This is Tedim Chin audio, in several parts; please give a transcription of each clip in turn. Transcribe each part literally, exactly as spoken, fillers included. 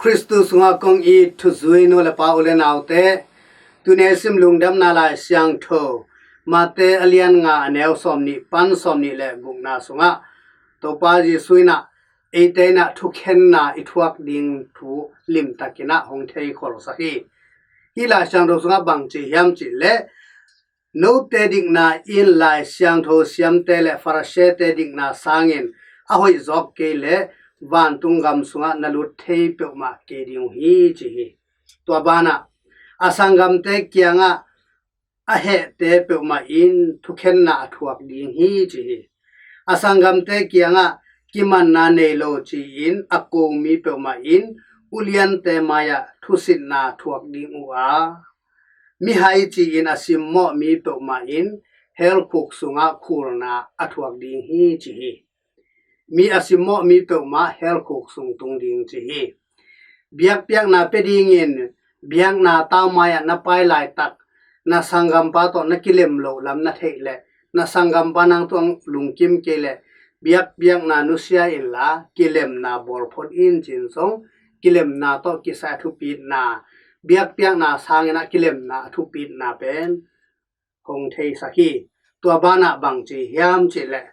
Khristu sungah kong it thuzui nu le pa, u le naute, tuni i sim Lungdamna Lai Siangtho Mate a lian nga, a neu sawmnih pan sawmnih le gukna sungah Topa Jesuh in ah eite in ah thukhenna i thuak ding thu limtakin ah hong theikhol sak hi. Hih Lai Siangtho sungah bang ci hiam cih leh, note dikna in Lai Siangtho siamte le Pharisee-te dikna sangin a hoih zawk kei leh vantung gam sungah na lut thei peuhmah kei ding uh hi, ci hi. Tua banah a sanggamte kiangah a hehte peuhmah in thukhenna a thuak ding hi, ci hi. A sanggamte kiangah kimanna nei lo ci-in a ko mi peuhmah in uliante mai-ah thusitna thuak ding uh a, mihai ci-in a simmawh mi peuhmah in helkhuk sungah khulna a thuak ding hi, ci hi. Mi a simmawh mi peuhmah helkhuk sung tung ding, ci hi. Biakpiakna pia dingin biakna tau mai-ah na pai laitak, na sanggampa tawh na kilem loh lam na theih leh, na sanggampa nang tungah lungkim kei leh, biakpiakna nusia inla kilemna bawl phot in, ci-in zong kilemna tawh kisai a thupitna, biakpiakna sangin ah kilemna a thupitna pen hong theisak hi. Tua banah bang ci hiam cih leh,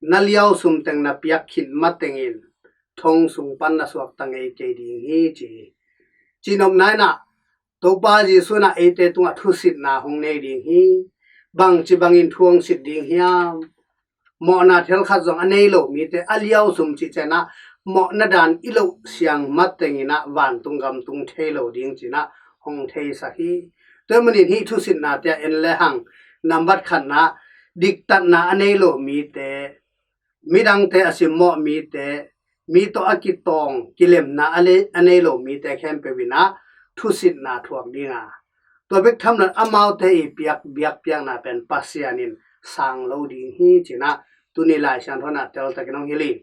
na liausum teng na piak khit matengin thong sung pan na suakta ngei kei ding hi, ci hi. Cihnopna in ah Topa Jesuh in ah eite tungah thusitna hong nei ding hi. Bangci bangin thu hong sit ding hiam? Mawhna thel khat zong a nei lo mite a liausum cih ciangin ah mawhna dan i loh siang matengin ah vantung gam tung thei lo ding ci-in ah hong theisak hi. Tua ahih manin hih thusitnate ah en lehang, nambat khatna, diktatna a nei lo mite, midangte a simmawh mite, mi tawh a kitawng kilemna a le-, a nei lo mite khempeuh in ah thusitna thuak ding a, tua bek tham lo in amaute i piak biakpiakna pen Pasian in sang lo ding hi, ci-in ah tuni Lai Siangtho in ah teltakin hong hilh hi.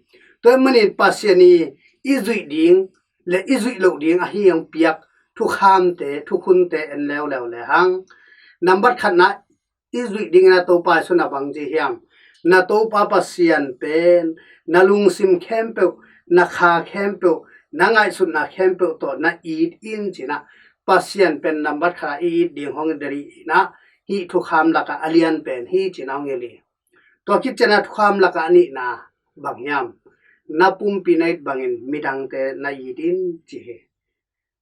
Tua ahih manin Pasian i, i zuih ding le i zuih loh ding ahi hong piak thukhamte, thukhunte en leuleu lehang, nambat khatna, i zuih dingin a Topa Jesuh in ah bang ci hiam? Na Topa Pasian pen na lungsim khempeuh, na kha khempeuh, na ngaihsutna khempeuh tawh na it in, ci-in ah Pasian pen nambat khat a i it ding hong hilh in ah, hih thukham lakah a lian pen hi, ci-in ah hong hilh hi. Tua khit ciangin ah thukham lakah a nihna bang hiam? Na pumpi na it bangin midangte na it in, ci hi.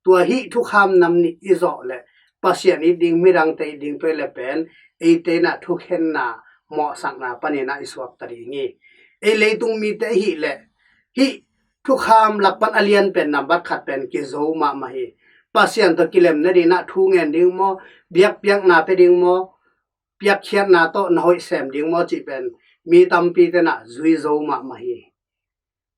Tua hih thukham nam nih i zawh leh, Pasian it ding, midangte it ding, tua hi leh pen eite in ah thukhenna mawhsakna panin ah i suakta ding hi. Ei leitung mite ahih leh hih thukham lak pan a lian pen nambat khat pen kizo mahmah hi. Pasian tawh kilem nadingin ah thu ngen ding maw, biakpiakna pia ding maw, piakkhiatna tawh na hoih sem ding maw cih pen mi tampite in ah zui zo mahmah hi.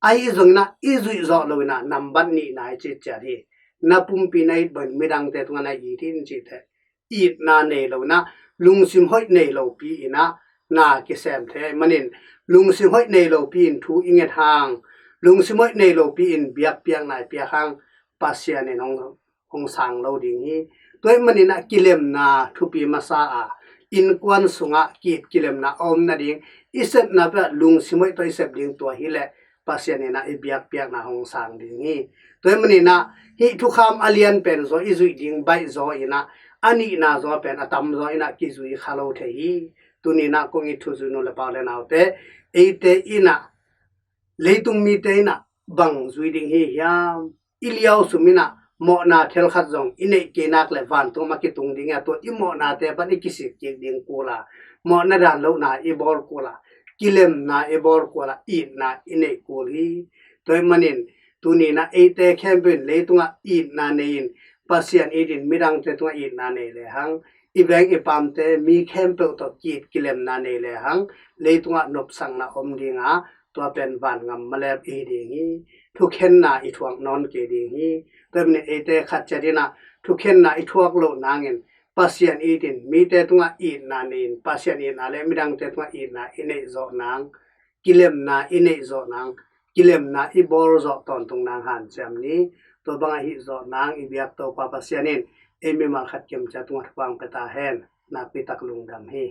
Ahi zongin ah i zuih zawh lo in ah nambat nihna i cih ciat hi. Na pumpi na it bangin midangte tungah na it in, cih teh itna nei lo in ah, lungsim hoih nei lopi in ah na kisem thei ahih manin, lungsim hoih nei lopi in thu i nget hang, lungsim hoih nei lopi in biakpiakna i piak hang, Pasian in hong hong sang lo ding hi. Tua ahih manin ah kilemna thupi masa a, innkuan sungah ki-it kilemna a om nading, i sepna peuh ah lungsim hoih tawh i sep ding, tua hi leh Pasian in ah i biakpiakna hong sang ding hi. Tua ahih manin ah hih thukham a lian pen zaw i zuih ding baih zaw in ah, a nihna zaw pen a tam zaw in ah kizui kha lo thei hi. Tuni in ah kong it thuzui nu le pa, u le naute, eite in ah, leitung mite in ah bang zui ding hi hiam? I liausum in ah mawhna thel khat zong i neih kei nak leh vantung gam ah kitung ding hi a, tua i mawhnate pan i kisik kik ding kul a, mawhna dan lohna i bawl kul a, kilemna i bawl kul a, itna i neih kul hi. Tua ahih manin tuni in ah eite khempeuh in leitungah itna nei in, Pasian it in, midangte tungah itna nei lehang, i veng i pamte, mi khempeuh tawh ki-it kilemna nei lehang, leitungah nopsakna om ding a, tua pen vangam malep i hi ding hi. Thukhenna i thuak nawn kei ding hi. Tua ahih manin eite khat ciat in ah thukhenna i thuak loh nangin, Pasian it in, mite tungah itna nei in, Pasian itna le midangte tungah itna i neih zawh nang, kilemna i neih zawh nang, kilemna i bawl zawh tawntung nang hanciam ni. Tua bang ahih zawh nang i biak Topa Pasian in ei mimal khat kimciat tungah thupha hong pia ta hen. Nakpi tak lungdam hi.